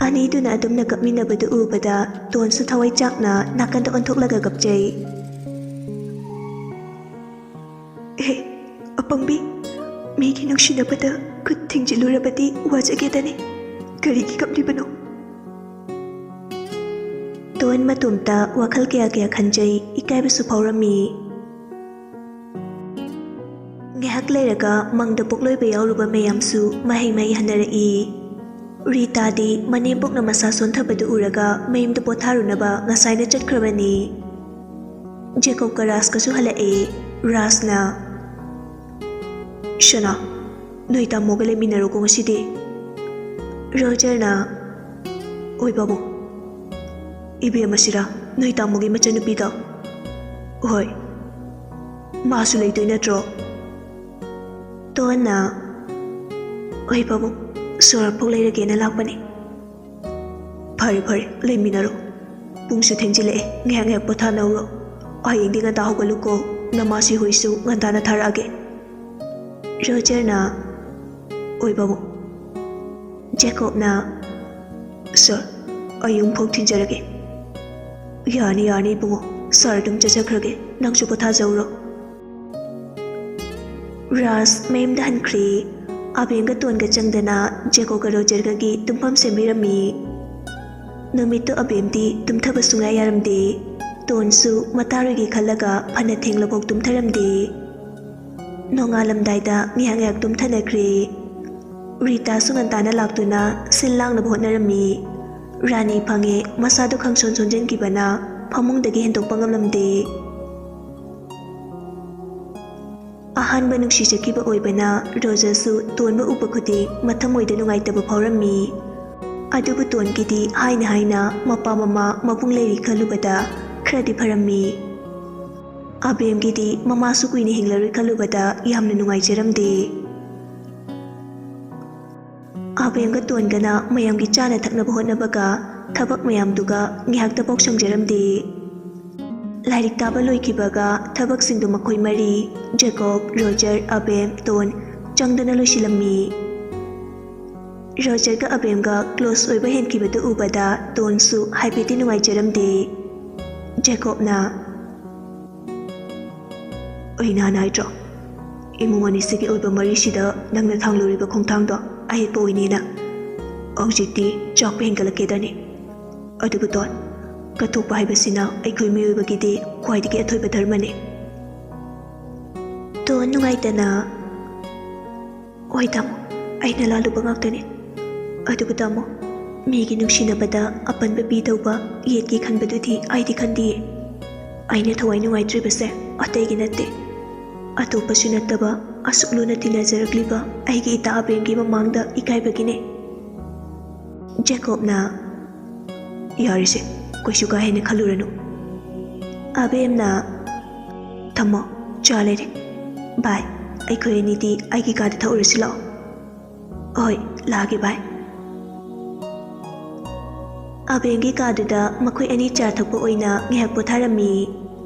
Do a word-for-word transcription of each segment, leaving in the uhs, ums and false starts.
ꯑꯅꯤꯗꯨꯅ ꯑꯗꯨꯝꯅ ꯀꯞꯃꯤꯟꯅꯕꯗꯨ ꯎꯕꯗ ꯇꯣꯟꯁꯨ ꯊꯋꯥꯏ ꯆꯥꯛꯅ ꯅꯥꯀꯟꯗ ꯑꯣꯟꯊꯣꯛꯂꯒ ꯀꯞꯆꯩ꯫ "ꯑꯦ, ꯑꯄꯪꯕꯤ, ꯃꯤꯒꯤ ꯅꯨꯡꯁꯤꯅꯕꯗ ꯈꯨꯠ ꯊꯤꯡꯖꯤꯜꯂꯨꯔꯕꯗꯤ ꯋꯥꯖꯒꯦꯗꯅꯤ꯫ ꯀꯔꯤꯒꯤ ꯀꯞꯂꯤꯕꯅꯣ?" ꯇꯣꯟ ꯃꯇꯣꯝꯇ ꯋꯥꯈꯜ ꯀꯌꯥ ꯀꯌꯥ ꯈꯟꯖꯩ, ꯏꯀꯥꯏꯕꯁꯨ ꯐꯥꯎꯔꯝꯃꯤ꯫ ꯉꯥꯏꯍꯥꯛ ꯂꯩꯔꯒ ꯃꯪꯗ ꯄꯣꯛꯂꯣꯏꯕ ꯌꯥꯎꯔꯨꯕ ꯃꯌꯥꯝꯁꯨ ꯃꯍꯩ ꯃꯍꯩ ꯍꯟꯅꯔꯛꯏ꯫ ꯔꯤꯇꯥꯗꯤ ꯃꯅꯦꯝꯕꯣꯛꯅ ꯃꯁꯥ ꯁꯣꯟꯊꯕꯗꯨ ꯎꯔꯒ ꯃꯌꯨꯝꯗ ꯄꯣꯊꯥꯔꯨꯅꯕ ꯉꯁꯥꯏꯅ ꯆꯠꯈ꯭ꯔꯕꯅꯤ꯫ ꯖꯦꯀꯣꯕꯀ ꯔꯥꯖꯀꯁꯨ ꯍꯜꯂꯛꯑꯦ꯫ ꯔꯥꯖꯅ, "ꯁꯅꯥ, ꯅꯣꯏ ꯇꯥꯃꯣꯒ ꯂꯩꯃꯤꯟꯅꯔꯣꯀꯣ ꯉꯁꯤꯗꯤ꯫" ꯔꯣꯖꯔꯅ, "ꯑꯣꯏ ꯕꯥꯕꯨ, ꯏꯕꯦꯝꯃꯁꯤꯔ ꯅꯣꯏ ꯇꯥꯃꯣꯒꯤ ꯃꯆꯟꯅꯨꯄꯤꯗꯣ?" "ꯍꯣꯏ, ꯃꯥꯁꯨ ꯂꯩꯗꯣꯏ ꯅꯠꯇ꯭ꯔꯣ?" ꯇꯣꯟꯅ, "ꯍꯣꯏ ꯄꯥꯕꯨꯡ, ꯁꯣꯔ ꯐꯥꯎ ꯂꯩꯔꯒꯦꯅ ꯂꯥꯛꯄꯅꯤ꯫" "ꯐꯔꯦ ꯐꯔꯦ, ꯂꯩꯃꯤꯟꯅꯔꯣ꯫ ꯄꯨꯡꯁꯨ ꯊꯦꯡꯖꯤꯜꯂꯛꯑꯦ, ꯉꯥꯏꯍꯥꯛ ꯉꯥꯏꯍꯥꯛ ꯄꯣꯊꯥꯅꯧꯔꯣ꯫ ꯍꯌꯦꯡꯗꯤ ꯉꯟꯇꯥ ꯍꯧꯒꯠꯂꯨꯀꯣ, ꯅꯃꯥꯁꯤ ꯍꯣꯏꯁꯨ ꯉꯟꯇꯥꯅ ꯊꯥꯔꯛꯑꯒꯦ꯫" ꯔꯣꯖꯔꯅ, "ꯑꯣꯏ ꯄꯥꯕꯨꯡ꯫" ꯖꯦꯀꯣꯕꯅ, "ꯁꯥꯔ, ꯑꯩ ꯌꯨꯝ ꯐꯥꯎ ꯊꯤꯟꯖꯔꯒꯦ꯫" "ꯌꯥꯔꯅꯤ ꯌꯥꯔꯅꯤ ꯏꯕꯨꯡꯉꯣ, ꯁꯥꯔ ꯑꯗꯨꯝ ꯆꯠꯆꯈ꯭ꯔꯒꯦ, ꯅꯪꯁꯨ ꯄꯣꯊꯥꯖꯧꯔꯣ꯫" ꯔꯥꯖ ꯃꯌꯨꯝꯗ ꯍꯟꯈ꯭ꯔꯦ꯫ ꯑꯕꯦꯝꯒ ꯇꯣꯟꯒ ꯆꯪꯗꯅ ꯖꯦꯀꯣꯕꯀ ꯔꯣꯖꯔꯒꯒꯤ ꯇꯨꯝꯐꯝ ꯁꯦꯝꯕꯤꯔꯝꯃꯤ꯫ ꯅꯨꯃꯤꯠꯇꯨ ꯑꯕꯦꯝꯗꯤ ꯇꯨꯝꯊꯕ ꯁꯨꯡꯌꯥ ꯌꯥꯔꯝꯗꯦ꯫ ꯇꯣꯟꯁꯨ ꯃꯇꯥꯔꯣꯏꯒꯦ ꯈꯜꯂꯒ ꯐꯅ ꯊꯦꯡꯂꯐꯥꯎ ꯇꯨꯝꯊꯔꯝꯗꯦ꯫ ꯅꯣꯡꯉꯥꯜꯂꯝꯗꯥꯏꯗ ꯉꯥꯏꯍꯥꯛ ꯉꯥꯏꯍꯥꯛ ꯇꯨꯝꯊꯅꯈ꯭ꯔꯦ꯫ ꯔꯤꯇꯥꯁꯨ ꯉꯟꯇꯥꯅ ꯂꯥꯛꯇꯨꯅ ꯁꯤꯜ ꯂꯥꯡꯅꯕ ꯍꯣꯠꯅꯔꯝꯃꯤ꯫ ꯔꯥꯅꯤ ꯐꯪꯉꯦ ꯃꯁꯥꯗꯨ ꯈꯪꯁꯣꯟ ꯁꯣꯟꯖꯤꯟꯈꯤꯕꯅ ꯐꯃꯨꯡꯗꯒꯤ ꯍꯦꯟꯗꯣꯛꯄ ꯉꯝꯂꯝꯗꯦ꯫ ꯑꯍꯥꯟꯕ ꯅꯨꯡꯁꯤ ꯆꯠꯈꯤꯕ ꯑꯣꯏꯕꯅ ꯔꯣꯖꯔꯁꯨ ꯇꯣꯟꯕ ꯎꯕ ꯈꯨꯗꯤꯡ ꯃꯊꯃꯣꯏꯗ ꯅꯨꯡꯉꯥꯏꯇꯕ ꯐꯥꯎꯔꯝꯃꯤ꯫ ꯑꯗꯨꯕꯨ ꯇꯣꯟꯒꯤꯗꯤ ꯍꯥꯏꯅ ꯍꯥꯏꯅ ꯃꯄꯥ ꯃꯃꯥ ꯃꯕꯨꯡ ꯂꯩꯔꯤ ꯈꯜꯂꯨꯕꯗ ꯈꯔꯗꯤ ꯐꯔꯝꯃꯤ꯫ ꯑꯕꯦꯝꯒꯤꯗꯤ ꯃꯃꯥꯁꯨ ꯀꯨꯏꯅ ꯍꯤꯡꯂꯔꯣꯏ ꯈꯜꯂꯨꯕꯗ ꯌꯥꯝꯅ ꯅꯨꯡꯉꯥꯏꯖꯔꯝꯗꯦ꯫ ꯑꯕꯦꯝꯒ ꯇꯣꯟꯒꯅ ꯃꯌꯥꯝꯒꯤ ꯆꯥꯅ ꯊꯛꯅꯕ ꯍꯣꯠꯅꯕꯒ ꯊꯕꯛ ꯃꯌꯥꯝꯗꯨꯒ ꯉꯥꯏꯍꯥꯛꯇꯐꯥꯎ ꯁꯪꯖꯔꯝꯗꯦ꯫ ꯂꯥꯏꯔꯤꯛ ꯇꯥꯕ ꯂꯣꯏꯈꯤꯕꯒ ꯊꯕꯛꯁꯤꯡꯗꯨ ꯃꯈꯣꯏ ꯃꯔꯤ, ꯖꯦꯀꯣꯕ, ꯔꯣꯖꯔ, ꯑꯕꯦꯝ, ꯇꯣꯟ, ꯆꯪꯗꯅ ꯂꯣꯏꯁꯤꯜꯂꯝꯃꯤ꯫ ꯔꯣꯖꯔꯒ ꯑꯕꯦꯝꯒ ꯀ꯭ꯂꯣꯁ ꯑꯣꯏꯕ ꯍꯦꯟꯈꯤꯕꯗꯨ ꯎꯕꯗ ꯇꯣꯟꯁꯨ ꯍꯥꯏꯐꯦꯠꯇꯤ ꯅꯨꯡꯉꯥꯏꯖꯔꯝꯗꯦ꯫ ꯖꯦꯀꯣꯕꯅ, "ꯑꯩ ꯅꯍꯥꯟ ꯍꯥꯏꯗ꯭ꯔꯣ, ꯏꯃꯨꯡ ꯑꯅꯤꯁꯤꯒꯤ ꯑꯣꯏꯕ ꯃꯔꯤꯁꯤꯗ ꯅꯪꯅ ꯊꯥꯡꯂꯨꯔꯤꯕ ꯈꯣꯡꯊꯥꯡꯗꯣ ꯑꯍꯦꯛꯄ ꯑꯣꯏꯅꯤꯅ? ꯍꯧꯖꯤꯛꯇꯤ ꯆꯥꯛꯄ ꯍꯦꯟꯒꯠꯂꯛꯀꯦꯗꯅꯤ꯫ ꯑꯗꯨꯕꯨ ꯇꯣꯟ, ꯀꯠꯊꯣꯛꯄ ꯍꯥꯏꯕꯁꯤꯅ ꯑꯩꯈꯣꯏ ꯃꯤꯑꯣꯏꯕꯒꯤꯗꯤ ꯈ꯭ꯋꯥꯏꯗꯒꯤ ꯑꯊꯣꯏꯕ ꯙꯔꯃꯅꯤ꯫" ꯇꯣꯟ ꯅꯨꯡꯉꯥꯏꯇꯅ, "ꯍꯣꯏ ꯇꯥꯃꯣ, ꯑꯩꯅ ꯂꯥꯜꯂꯨꯕ ꯉꯥꯛꯇꯅꯤ꯫ ꯑꯗꯨꯕꯨ ꯇꯥꯃꯣ, ꯃꯤꯒꯤ ꯅꯨꯡꯁꯤꯅꯕꯗ ꯑꯄꯟꯕ ꯄꯤꯗꯧꯕ ꯌꯦꯠꯀꯦ ꯈꯟꯕꯗꯨꯗꯤ ꯑꯩꯗꯤ ꯈꯟꯗꯤꯌꯦ꯫ ꯑꯩꯅ ꯊꯋꯥꯏ ꯅꯨꯡꯉꯥꯏꯇ꯭ꯔꯤꯕꯁꯦ ꯑꯇꯩꯒꯤ ꯅꯠꯇꯦ꯫ ꯑꯇꯣꯞꯄꯁꯨ ꯅꯠꯇꯕ, ꯑꯁꯨꯛ ꯂꯨꯅ ꯇꯤꯟꯅꯖꯔꯛꯂꯤꯕ ꯑꯩꯒꯤ ꯏꯇꯥ ꯑꯕꯦꯝꯒꯤ ꯃꯃꯥꯡꯗ ꯏꯀꯥꯏꯕꯒꯤꯅꯦ꯫" ꯖꯦꯀꯣꯕꯅ, "ꯌꯥꯔꯦꯁꯦ, ꯀꯩꯁꯨ ꯀꯥ ꯍꯦꯟꯅ ꯈꯜꯂꯨꯔꯅꯨ꯫" ꯑꯕꯦꯝꯅ, "ꯊꯝꯃꯣ, ꯆꯥ ꯂꯩꯔꯦ꯫ ꯚꯥꯏ, ꯑꯩꯈꯣꯏ ꯑꯅꯤꯗꯤ ꯑꯩꯒꯤ ꯀꯥꯗ ꯊꯛꯎꯔꯁꯤ ꯂꯥꯛꯑꯣ꯫" "ꯍꯣꯏ, ꯂꯥꯛꯑꯒꯦ ꯚꯥꯏ꯫" ꯑꯕꯦꯝꯒꯤ ꯀꯥꯗꯨꯗ ꯃꯈꯣꯏ ꯑꯅꯤ ꯆꯥ ꯊꯛꯄ ꯑꯣꯏꯅ ꯉꯥꯏꯍꯥꯛ ꯄꯣꯊꯥꯔꯝꯃꯤ꯫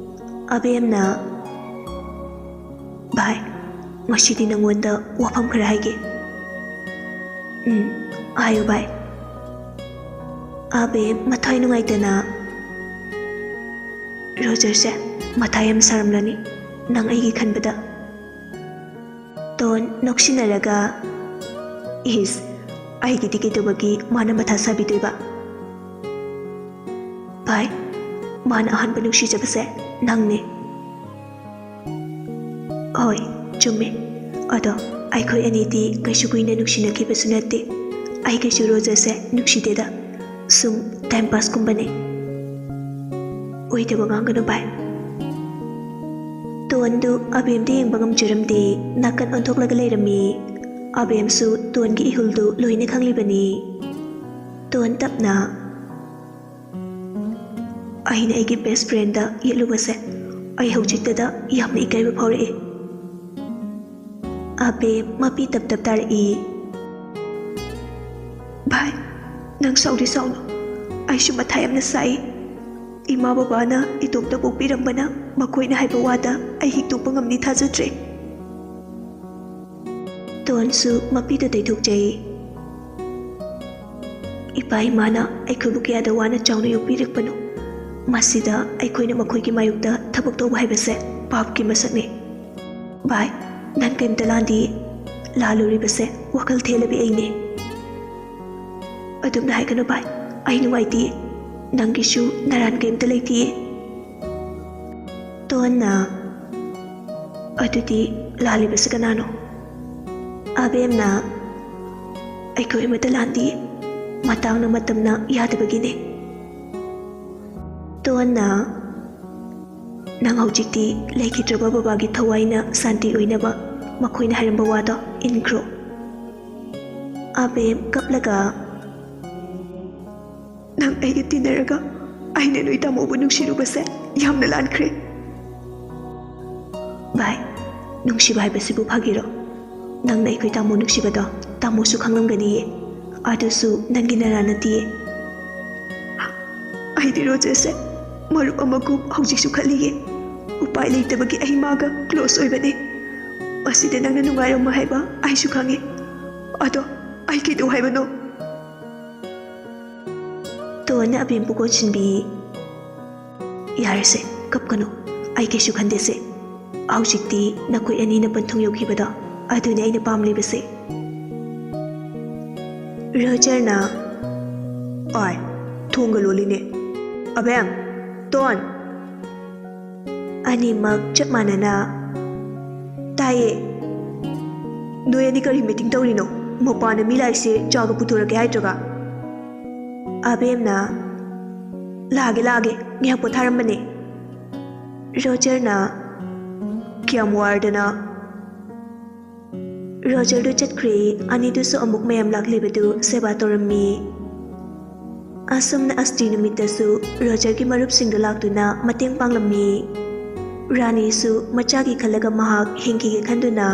ꯑꯕꯦꯝꯅ, "ꯚꯥꯏ, ꯉꯁꯤꯗꯤ ꯅꯪꯉꯣꯟꯗ ꯋꯥꯐꯝ ꯈꯔ ꯍꯥꯏꯒꯦ꯫" "ꯎꯝ, ꯍꯥꯏꯌꯨ ꯚꯥꯏ꯫" ꯑꯕꯦꯝ ꯃꯊ꯭ꯋꯥꯏ ꯅꯨꯡꯉꯥꯏꯇꯅ, "ꯔꯣꯖꯔꯁꯦ ꯃꯊꯥ ꯌꯥꯝ ꯁꯥꯔꯝꯂꯅꯤ ꯅꯪ ꯑꯩꯒꯤ ꯈꯟꯕꯗ꯫" ꯇꯣꯟ ꯅꯣꯛꯁꯤꯟꯅꯔꯒ, "ꯏꯁ, ꯑꯩꯒꯤꯗꯤ ꯀꯩꯗꯧꯕꯒꯤ ꯃꯥꯅ ꯃꯊꯥ ꯁꯥꯕꯤꯗꯣꯏꯕ? ꯚꯥꯏ, ꯃꯥꯅ ꯑꯍꯥꯟꯕ ꯅꯨꯡꯁꯤꯖꯕꯁꯦ ꯅꯪꯅꯦ꯫" "ꯍꯣꯏ, ꯆꯨꯝꯃꯦ꯫ ꯑꯗꯣ ꯑꯩꯈꯣꯏ ꯑꯅꯤꯗꯤ ꯀꯩꯁꯨ ꯀꯨꯏꯅ ꯅꯨꯡꯁꯤꯅꯈꯤꯕꯁꯨ ꯅꯠꯇꯦ꯫ ꯑꯩ ꯀꯩꯁꯨ ꯔꯣꯖꯔꯁꯦ ꯅꯨꯡꯁꯤꯗꯦꯗ꯫ ꯁꯨꯝ ꯇꯥꯏꯝ ꯄꯥꯁꯀꯨꯝꯕꯅꯦ꯫" "ꯑꯣꯏꯗꯕ ꯉꯥꯡꯒꯅꯨ ꯚꯥꯏ꯫" ꯇꯣꯟꯗꯨ ꯑꯕꯦꯝꯗ ꯌꯦꯡꯕ ꯉꯝꯖꯔꯝꯗꯦ, ꯅꯥꯀꯟ ꯑꯣꯟꯊꯣꯛꯂꯒ ꯂꯩꯔꯝꯃꯤ꯫ ꯑꯕꯦꯝꯁꯨ ꯇꯣꯟꯒꯤ ꯏꯍꯨꯜꯗꯨ ꯂꯣꯏꯅ ꯈꯪꯂꯤꯕꯅꯤ꯫ ꯇꯣꯟ ꯇꯞꯅ, "ꯑꯩꯅ ꯑꯩꯒꯤ ꯕꯦꯁ ꯐ꯭ꯔꯦꯟꯗ ꯌꯦꯠꯂꯨꯕꯁꯦ ꯑꯩ ꯍꯧꯖꯤꯛꯇꯗ ꯌꯥꯝꯅ ꯏꯀꯥꯏꯕ ꯐꯥꯎꯔꯛꯑꯦ꯫" ꯑꯕꯦꯝ ꯃꯄꯤ ꯇꯞ ꯇꯞ ꯇꯥꯔꯛꯏ꯫ "ꯚꯥꯏ, ꯅꯪ ꯁꯥꯎꯗꯤ ꯁꯥꯎꯅꯨ, ꯑꯩꯁꯨ ꯃꯊꯥ ꯌꯥꯝꯅ ꯁꯥꯏ꯫ ꯏꯃꯥ ꯕꯕꯥꯅ ꯏꯇꯣꯝꯇ ꯄꯣꯛꯄꯤꯔꯝꯕꯅ ꯃꯈꯣꯏꯅ ꯍꯥꯏꯕ ꯋꯥꯗ ꯑꯩ ꯍꯤꯛꯇꯣꯛꯄ ꯉꯝꯅꯤ ꯊꯥꯖꯗ꯭ꯔꯦ꯫" ꯇꯣꯟꯁꯨ ꯃꯄꯤꯗꯨ ꯇꯩꯊꯣꯛꯆꯩ꯫ ꯏꯄꯥ ꯏꯃꯥꯅ ꯑꯩꯈꯣꯏꯕꯨ ꯀꯌꯥꯗ ꯋꯥꯅ ꯆꯥꯎꯅ ꯌꯣꯛꯄꯤꯔꯛꯄꯅꯣ꯫ ꯃꯁꯤꯗ ꯑꯩꯈꯣꯏꯅ ꯃꯈꯣꯏꯒꯤ ꯃꯥꯌꯣꯛꯇ ꯊꯕꯛ ꯇꯧꯕ ꯍꯥꯏꯕꯁꯦ ꯄꯥꯞꯀꯤ ꯃꯁꯛꯅꯤ꯫ ꯚꯥꯏ, ꯅꯪ ꯀꯩꯝꯇ ꯂꯥꯟꯗꯤꯌꯦ꯫ ꯂꯥꯜꯂꯨꯔꯤꯕꯁꯦ ꯋꯥꯈꯜ ꯊꯦꯜꯂꯕꯤ ꯑꯩꯅꯦ꯫ ꯑꯗꯨꯝꯅ ꯍꯥꯏꯒꯅꯨ ꯚꯥꯏ, ꯑꯩ ꯅꯨꯡꯉꯥꯏꯇꯤꯌꯦ꯫ ꯅꯪꯒꯤꯁꯨ ꯅꯔꯥꯟ ꯀꯩꯝꯇ ꯂꯩꯇꯤꯌꯦ꯫ ꯇꯣꯟꯅ, ꯑꯗꯨꯗꯤ ꯂꯥꯜꯂꯤꯕꯁꯤ ꯀꯅꯥꯅꯣ? ꯑꯕꯦꯝꯅ, ꯑꯩꯈꯣꯏ ꯑꯃꯠꯇ ꯂꯥꯟꯗꯤꯌꯦ꯫ ꯃꯇꯥꯡꯅ ꯃꯇꯝꯅ ꯌꯥꯗꯕꯒꯤꯅꯦ꯫ ꯇꯣꯟꯅ, ꯅꯪ ꯍꯧꯖꯤꯛꯇꯤ ꯂꯩꯈꯤꯗ꯭ꯔꯕ ꯕꯕꯥꯒꯤ ꯊꯋꯥꯏꯅ ꯁꯥꯟꯇꯤ ꯑꯣꯏꯅꯕ ꯃꯈꯣꯏꯅ ꯍꯥꯏꯔꯝꯕ ꯋꯥꯗꯣ ꯏꯟꯈ꯭ꯔꯣ꯫ ꯑꯕꯦꯝ ꯀꯞꯂꯒ, ꯅꯪ ꯑꯩꯒ ꯇꯤꯟꯅꯔꯒ ꯑꯩꯅ ꯅꯣꯏ ꯇꯥꯃꯣꯕꯨ ꯅꯨꯡꯁꯤꯔꯨꯕꯁꯦ ꯌꯥꯝꯅ ꯂꯥꯟꯈ꯭ꯔꯦ꯫ ꯚꯥꯏ, ꯅꯨꯡꯁꯤꯕ ꯍꯥꯏꯕꯁꯤꯕꯨ ꯐꯥꯒꯤꯔꯣ? ꯅꯪꯅ ꯑꯩꯈꯣꯏ ꯇꯥꯃꯣ ꯅꯨꯡꯁꯤꯕꯗꯣ ꯇꯥꯃꯣꯁꯨ ꯈꯪꯂꯝꯒꯅꯤꯌꯦ꯫ ꯑꯗꯨꯁꯨ ꯅꯪꯒꯤ ꯅꯔꯥ ꯅꯠꯇꯤꯌꯦ꯫ ꯑꯩꯗꯤ ꯔꯣꯖꯔꯁꯦ ꯃꯔꯨꯞ ꯑꯃꯒꯨꯝ ꯍꯧꯖꯤꯛꯁꯨ ꯈꯜꯂꯤꯌꯦ꯫ ꯎꯄꯥꯏ ꯂꯩꯇꯕꯒꯤ ꯑꯩ ꯃꯥꯒ ꯀ꯭ꯂꯣꯁ ꯑꯣꯏꯕꯅꯦ꯫ ꯃꯁꯤꯗ ꯅꯪꯅ ꯅꯨꯡꯉꯥꯏꯔꯝꯃꯣꯏ ꯍꯥꯏꯕ ꯑꯩꯁꯨ ꯈꯪꯉꯦ꯫ ꯑꯗꯣ ꯑꯩ ꯀꯩꯗꯧ ꯍꯥꯏꯕꯅꯣ? ꯇꯣꯟꯅ ꯑꯕꯦꯝꯕꯨ ꯀꯣꯟꯁꯤꯟꯕꯤ꯫ ꯌꯥꯔꯦꯁꯦ, ꯀꯞꯀꯅꯨ꯫ ꯑꯩ ꯀꯩꯁꯨ ꯈꯟꯗꯦꯁꯦ꯫ ꯍꯧꯖꯤꯛꯇꯤ ꯅꯈꯣꯏ ꯑꯅꯤꯅ ꯄꯟꯊꯨꯡ ꯌꯧꯈꯤꯕꯗꯣ ꯑꯗꯨꯅꯤ ꯑꯩꯅ ꯄꯥꯝꯂꯤꯕꯁꯦ꯫ ꯔꯣꯖꯔꯅ, ꯑꯣꯏ, ꯊꯣꯡꯒ ꯂꯣꯜꯂꯤꯅꯦ꯫ ꯑꯕꯦꯝ, ꯇꯣꯟ꯫ ꯑꯅꯤꯃꯛ ꯆꯞ ꯃꯥꯟꯅꯅ, ꯇꯥꯏꯌꯦ꯫ ꯅꯣꯏ ꯑꯅꯤ ꯀꯔꯤ ꯃꯤꯇꯤꯡ ꯇꯧꯔꯤꯅꯣ? ꯃꯄꯥꯟꯗ ꯃꯤ ꯂꯥꯛꯏꯁꯦ ꯆꯥꯒ ꯄꯨꯊꯣꯔꯛꯀꯦ ꯍꯥꯏꯗ꯭ꯔꯒ? ꯑꯕꯦꯝꯅ, ꯂꯥꯛꯑꯒꯦ, ꯂꯥꯛꯑꯒꯦ, ꯉꯥꯏꯍꯥꯛ ꯄꯣꯊꯥꯔꯝꯕꯅꯦ꯫ ꯔꯣꯖꯔꯅ, ꯀꯌꯥꯝ ꯋꯥꯔꯗꯅ? ꯔꯣꯖꯔꯗꯨ ꯆꯠꯈ꯭ꯔꯦ꯫ ꯑꯅꯤꯗꯨꯁꯨ ꯑꯃꯨꯛ ꯃꯌꯥꯝ ꯂꯥꯛꯂꯤꯕꯗꯨ ꯁꯦꯕꯥ ꯇꯧꯔꯝꯃꯤ꯫ ꯑꯁꯨꯝꯅ ꯑꯁꯇꯤ ꯅꯨꯃꯤꯠꯇꯁꯨ ꯔꯣꯖꯔꯒꯤ ꯃꯔꯨꯞꯁꯤꯡꯗꯨ ꯂꯥꯛꯇꯨꯅ ꯃꯇꯦꯡ ꯄꯥꯡꯂꯝꯃꯤ꯫ ꯔꯥꯅꯤꯁꯨ ꯃꯆꯥꯒꯤ ꯈꯜꯂꯒ ꯃꯍꯥꯛ ꯍꯤꯡꯈꯤꯒꯦ ꯈꯟꯗꯨꯅ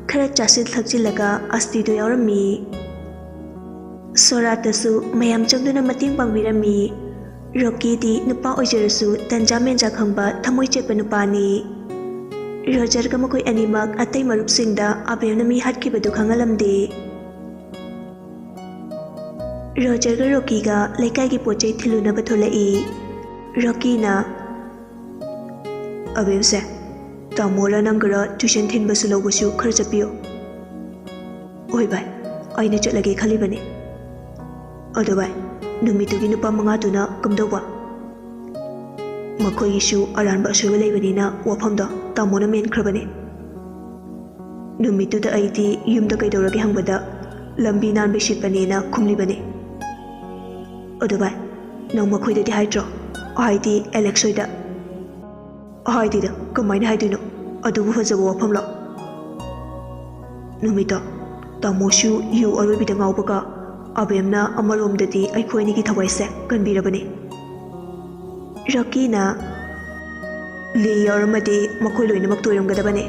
ꯈꯔ ꯆꯥꯁꯤꯜ ꯊꯛꯆꯤꯜꯂꯒ ꯑꯁꯇꯤꯗꯨ ꯌꯥꯎꯔꯝꯃꯤ꯫ ꯁꯣꯔꯥꯠꯇꯁꯨ ꯃꯌꯥꯝ ꯆꯪꯗꯨꯅ ꯃꯇꯦꯡ ꯄꯥꯡꯕꯤꯔꯝꯃꯤ꯫ ꯔꯣꯀꯤꯗꯤ ꯅꯨꯄꯥ ꯑꯣꯏꯖꯔꯁꯨ ꯇꯟꯖꯥ ꯃꯦꯟꯖꯥ ꯈꯪꯕ ꯊꯃꯣꯏ ꯆꯦꯠꯄ ꯅꯨꯄꯥꯅꯤ꯫ ꯔꯣꯖꯔꯒ ꯃꯈꯣꯏ ꯑꯅꯤꯃꯛ ꯑꯇꯩ ꯃꯔꯨꯞꯁꯤꯡꯗ ꯑꯕꯦꯝꯅ ꯃꯤ ꯍꯥꯠꯈꯤꯕꯗꯨ ꯈꯪꯍꯜꯂꯝꯗꯦ꯫ ꯔꯣꯖꯔꯒ ꯔꯣꯀꯤꯒ ꯂꯩꯀꯥꯏꯒꯤ ꯄꯣꯠ ꯆꯩ ꯊꯤꯜꯂꯨꯅꯕ ꯊꯣꯛꯂꯛꯏ꯫ ꯔꯣꯀꯤꯅ, "ꯑꯕꯦꯝꯁꯦ, ꯇꯥꯃꯣꯔ ꯅꯪꯒꯔ ꯇ꯭ꯌꯨꯁꯟ ꯊꯤꯟꯕꯁꯨ ꯂꯧꯕꯁꯨ ꯈꯔ ꯆꯠꯄꯤꯌꯨ꯫" "ꯍꯣꯏ ꯚꯥꯏ, ꯑꯩꯅ ꯆꯠꯂꯒꯦ ꯈꯜꯂꯤꯕꯅꯤ꯫ ꯑꯗꯣ ꯚꯥꯏ, ꯅꯨꯃꯤꯠꯇꯨꯒꯤ ꯅꯨꯄꯥ ꯃꯉꯥꯗꯨꯅ ꯀꯝꯗꯧꯕ?" "ꯃꯈꯣꯏꯒꯤꯁꯨ ꯑꯔꯥꯟꯕ ꯑꯁꯣꯏꯕ ꯂꯩꯕꯅꯤꯅ ꯋꯥꯐꯝꯗꯣ ꯇꯥꯃꯣꯅ ꯃꯦꯟꯈ꯭ꯔꯕꯅꯤ꯫ ꯅꯨꯃꯤꯠꯇꯨꯗ ꯑꯩꯗꯤ ꯌꯨꯝꯗ ꯀꯩꯗꯧꯔꯒꯦ ꯍꯪꯕꯗ ꯂꯝꯕꯤ ꯅꯥꯟꯕꯩ ꯁꯤꯠꯄꯅꯦꯅ ꯈꯨꯝꯂꯤꯕꯅꯤ꯫" "ꯑꯗꯣ ꯚꯥꯏ, ꯅꯪ ꯃꯈꯣꯏꯗꯗꯤ ꯍꯥꯏꯗ꯭ꯔꯣ? ꯍꯥꯏꯗꯤ ꯑꯦꯂꯦꯛꯁ ꯍꯣꯏꯗ?" "ꯍꯥꯏꯗꯦꯗ, ꯀꯃꯥꯏꯅ ꯍꯥꯏꯗꯣꯏꯅꯣ? ꯑꯗꯨꯕꯨ ꯐꯖꯕ ꯋꯥꯐꯝꯂꯣ?" "ꯅꯨꯃꯤꯠꯇꯣ ꯇꯥꯃꯣꯁꯨ ꯌꯨ ꯑꯔꯣꯏꯕꯤꯗ ꯉꯥꯎꯕꯒ ꯑꯕꯦꯝꯅ ꯑꯃꯔꯣꯝꯗꯗꯤ ꯑꯩꯈꯣꯏ ꯑꯅꯤꯒꯤ ꯊꯋꯥꯏꯁꯦ ꯀꯟꯕꯤꯔꯕꯅꯤ꯫" ꯔꯣꯀꯤꯅ, "ꯂꯤ ꯌꯥꯎꯔꯝꯃꯗꯤ ꯃꯈꯣꯏ ꯂꯣꯏꯅꯃꯛ ꯇꯣꯏꯔꯝꯒꯗꯕꯅꯤ꯫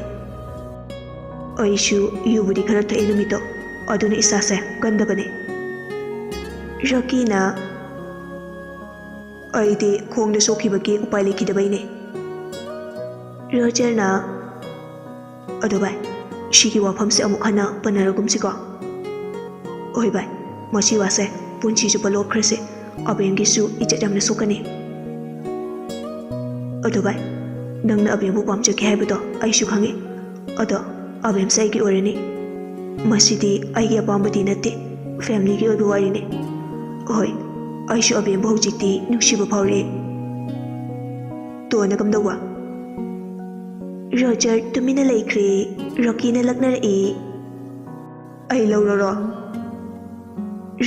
ꯑꯩꯁꯨ ꯌꯨꯕꯨꯗꯤ ꯈꯔ ꯊꯛꯑꯦ ꯅꯨꯃꯤꯠꯇꯣ, ꯑꯗꯨꯅ ꯏꯁꯥꯁꯦ ꯀꯟꯗꯕꯅꯤ꯫" ꯔꯣꯀꯤꯅ, "ꯑꯩꯗꯤ ꯈꯣꯡꯗ ꯁꯣꯛꯈꯤꯕꯒꯤ ꯎꯄꯥꯏ ꯂꯩꯈꯤꯗꯕꯩꯅꯦ꯫" ꯔꯣꯖꯔꯅ, "ꯑꯗꯣ ꯚꯥꯏ, ꯁꯤꯒꯤ ꯋꯥꯐꯝꯁꯦ ꯑꯃꯨꯛ ꯍꯟꯅ ꯄꯟꯅꯔꯒꯨꯝꯁꯤꯀꯣ꯫" "ꯍꯣꯏ ꯚꯥꯏ, ꯃꯁꯤ ꯋꯥꯁꯦ ꯄꯨꯟꯁꯤ ꯆꯨꯞꯄ ꯂꯣꯠꯈ꯭ꯔꯁꯦ꯫ ꯑꯕꯦꯝꯒꯤꯁꯨ ꯏꯖꯠ ꯌꯥꯝꯅ ꯁꯣꯛꯀꯅꯤ꯫" "ꯑꯗꯣ ꯚꯥꯏ, ꯅꯪꯅ ꯑꯕꯦꯝꯕꯨ ꯄꯥꯝꯖꯒꯦ ꯍꯥꯏꯕꯗꯣ ꯑꯩꯁꯨ ꯈꯪꯉꯤ꯫ ꯑꯗꯣ ꯑꯕꯦꯝꯁꯦ ꯑꯩꯒꯤ ꯑꯣꯏꯔꯅꯤ꯫ ꯃꯁꯤꯗꯤ ꯑꯩꯒꯤ ꯑꯄꯥꯝꯕꯗꯤ ꯅꯠꯇꯦ, ꯐꯦꯃꯤꯂꯤꯒꯤ ꯑꯣꯏꯕ ꯋꯥꯔꯤꯅꯤ꯫ ꯍꯣꯏ, ꯑꯩꯁꯨ ꯑꯕꯦꯝꯕꯨ ꯍꯧꯖꯤꯛꯇꯤ ꯅꯨꯡꯁꯤꯕ ꯐꯥꯎꯔꯛꯑꯦ꯫" "ꯇꯣꯟꯅ ꯀꯝꯗꯧꯕ?" ꯔꯣꯖꯔ ꯇꯨꯃꯤꯟꯅ ꯂꯩꯈ꯭ꯔꯦ꯫ ꯔꯣꯀꯤꯅ ꯂꯛꯅꯔꯛꯏ꯫ "ꯑꯩ ꯂꯧꯔꯔꯣ?"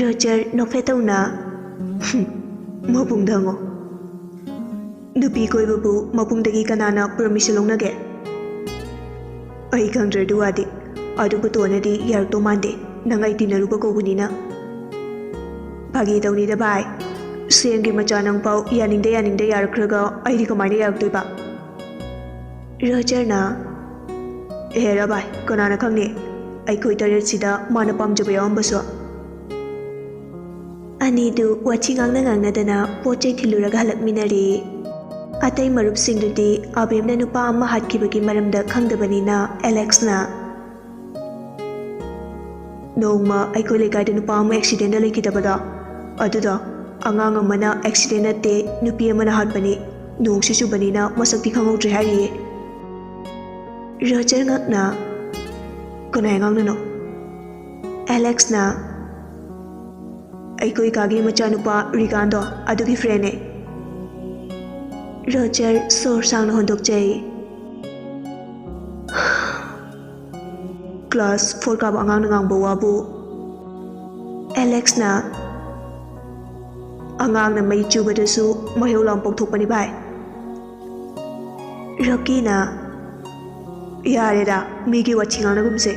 ꯔꯣꯖꯔ ꯅꯣꯛꯐꯦꯠ ꯇꯧꯅ, "ꯍꯨꯝ, ꯃꯕꯨꯡꯗ ꯍꯪꯉꯣ꯫ ꯅꯨꯄꯤ ꯀꯣꯏꯕꯕꯨ ꯃꯕꯨꯡꯗꯒꯤ ꯀꯅꯥꯅ ꯄꯔꯃꯤꯁꯟ ꯂꯧꯅꯒꯦ?" "ꯑꯩ ꯈꯪꯗ꯭ꯔꯦ ꯑꯗꯨ ꯋꯥꯗꯤ꯫ ꯑꯗꯨꯕꯨ ꯇꯣꯟꯅꯗꯤ ꯌꯥꯔꯛꯇꯧ ꯃꯥꯟꯗꯦ, ꯅꯪ ꯑꯩ ꯇꯤꯟꯅꯔꯨꯕ ꯀꯧꯕꯅꯤꯅ꯫" "ꯐꯥꯒꯤ ꯇꯧꯅꯤꯗ ꯚꯥꯏ, ꯁꯦꯝꯒꯤ ꯃꯆꯥ ꯅꯪꯐꯥꯎ ꯌꯥꯅꯤꯡꯗꯦ ꯌꯥꯅꯤꯡꯗꯦ ꯌꯥꯔꯛꯈ꯭ꯔꯒ ꯑꯩꯗꯤ ꯀꯃꯥꯏꯅ ꯌꯥꯔꯛꯇꯣꯏꯕ?" ꯔꯣꯖꯔꯅ, "ꯑꯦꯍꯦꯔꯥ ꯚꯥꯏ, ꯀꯅꯥꯅ ꯈꯪꯅꯤ? ꯑꯩꯈꯣꯏ ꯇꯔꯦꯠꯁꯤꯗ ꯃꯥꯅ ꯄꯥꯝꯖꯕ ꯌꯥꯎꯔꯝꯕꯁꯨ꯫" ꯑꯅꯤꯗꯨ ꯋꯥꯊꯤ ꯉꯥꯡꯅ ꯉꯥꯡꯅꯗꯅ ꯄꯣꯠ ꯆꯩ ꯊꯤꯜꯂꯨꯔꯒ ꯍꯜꯂꯛꯃꯤꯟꯅꯔꯦ꯫ ꯑꯇꯩ ꯃꯔꯨꯞꯁꯤꯡꯗꯨꯗꯤ ꯑꯕꯦꯝꯅ ꯅꯨꯄꯥ ꯑꯃ ꯍꯥꯠꯈꯤꯕꯒꯤ ꯃꯔꯝꯗ ꯈꯪꯗꯕꯅꯤꯅ ꯑꯦꯂꯦꯛꯁꯅ, ꯅꯣꯡꯃ ꯑꯩꯈꯣꯏ ꯂꯩꯀꯥꯏꯗ ꯅꯨꯄꯥ ꯑꯃ ꯑꯦꯛꯁꯤꯗꯦꯟꯗ ꯂꯩꯈꯤꯗꯕꯗꯣ, ꯑꯗꯨꯗꯣ ꯑꯉꯥꯡ ꯑꯃꯅ ꯑꯦꯛꯁꯤꯗꯦꯟ ꯅꯠꯇꯦ, ꯅꯨꯄꯤ ꯑꯃꯅ ꯍꯥꯠꯄꯅꯤ, ꯅꯣꯡꯁꯤ ꯆꯨꯕꯅꯤꯅ ꯃꯁꯛꯇꯤ ꯈꯪꯍꯧꯗ꯭ꯔꯦ ꯍꯥꯏꯔꯤꯌꯦ꯫ ꯔꯣꯖꯔ ꯉꯛꯅ, "ꯀꯅꯥꯏ ꯑꯉꯥꯡꯅꯅꯣ?" ꯑꯦꯂꯦꯛꯁꯅ, "ꯑꯩꯈꯣꯏ ꯀꯥꯒꯤ ꯃꯆꯥꯅꯨꯄꯥ ꯔꯤꯒꯥꯟꯗꯣ, ꯑꯗꯨꯒꯤ ꯐ꯭ꯔꯦꯟꯅꯦ꯫" ꯔꯣꯖꯔ ꯁꯣꯔ ꯁꯥꯡꯅ ꯍꯣꯟꯗꯣꯛꯆꯩ꯫ ꯀ꯭ꯂꯥꯁ ꯐꯣꯔ ꯀꯥꯕ ꯑꯉꯥꯡꯅ ꯉꯥꯡꯕ ꯋꯥꯕꯨ꯫ ꯑꯦꯂꯦꯛꯁꯅ, "ꯑꯉꯥꯡꯅ ꯃꯩ ꯆꯨꯕꯗꯁꯨ ꯃꯩꯍꯧ ꯂꯥꯡꯄꯣꯛ ꯊꯣꯛꯄꯅꯤ ꯚꯥꯏ꯫" ꯔꯣꯀꯤꯅ, "ꯌꯥꯔꯦꯗ, ꯃꯤꯒꯤ ꯋꯥꯊꯤ ꯉꯥꯡꯅꯒꯨꯝꯁꯦ꯫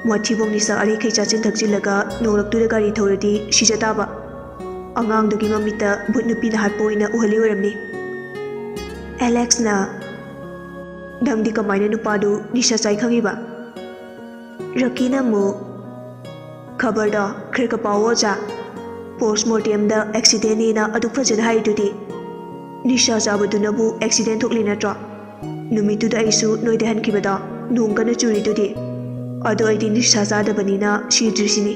ꯃꯊꯤꯕꯣꯡ ꯅꯤꯁꯥ ꯑꯔꯤꯈꯩ ꯆꯥꯁꯤꯟ ꯊꯛꯆꯤꯜꯂꯒ ꯅꯣꯡꯂꯛꯇꯨꯗ ꯒꯥꯔꯤ ꯊꯧꯔꯗꯤ ꯁꯤꯖ ꯇꯥꯕ꯫ ꯑꯉꯥꯡꯗꯨꯒꯤ ꯃꯃꯤꯠꯇ ꯚꯨꯠ ꯅꯨꯄꯤꯅ ꯍꯥꯠꯄ ꯑꯣꯏꯅ ꯎꯍꯜꯂꯤ ꯑꯣꯏꯔꯝꯅꯤ꯫" ꯑꯦꯂꯦꯛꯁꯅ, "ꯅꯪꯗꯤ ꯀꯃꯥꯏꯅ ꯅꯨꯄꯥꯗꯨ ꯅꯤꯁꯥ ꯆꯥꯏ ꯈꯪꯉꯤꯕ?" ꯔꯣꯀꯤꯅ ꯑꯃꯨꯛ, "ꯈꯕꯔꯗꯣ ꯈꯔ ꯈꯔ ꯄꯥꯎꯑꯣ ꯑꯣꯖꯥ꯫ ꯄꯣꯁꯃꯣꯔꯇꯦꯝꯗ ꯑꯦꯛꯁꯤꯗꯦꯟꯅꯦꯅ ꯑꯗꯨꯛ ꯐꯖꯅ ꯍꯥꯏꯔꯤꯗꯨꯗꯤ꯫ ꯅꯤꯁꯥ ꯆꯥꯕꯗꯨꯅꯕꯨ ꯑꯦꯛꯁꯤꯗꯦꯟ ꯊꯣꯛꯂꯤ ꯅꯠꯇ꯭ꯔꯣ? ꯅꯨꯃꯤꯠꯇꯨꯗ ꯑꯩꯁꯨ ꯅꯣꯏꯗ ꯍꯟꯈꯤꯕꯗꯣ ꯅꯣꯡ ꯀꯟꯅ ꯆꯨꯔꯤꯗꯨꯗꯤ꯫ ꯑꯗꯣ ꯑꯩꯗꯤ ꯅꯤꯁꯥ ꯆꯥꯗꯕꯅꯤꯅ ꯁꯤꯗ꯭ꯔꯤꯁꯤꯅꯤ꯫"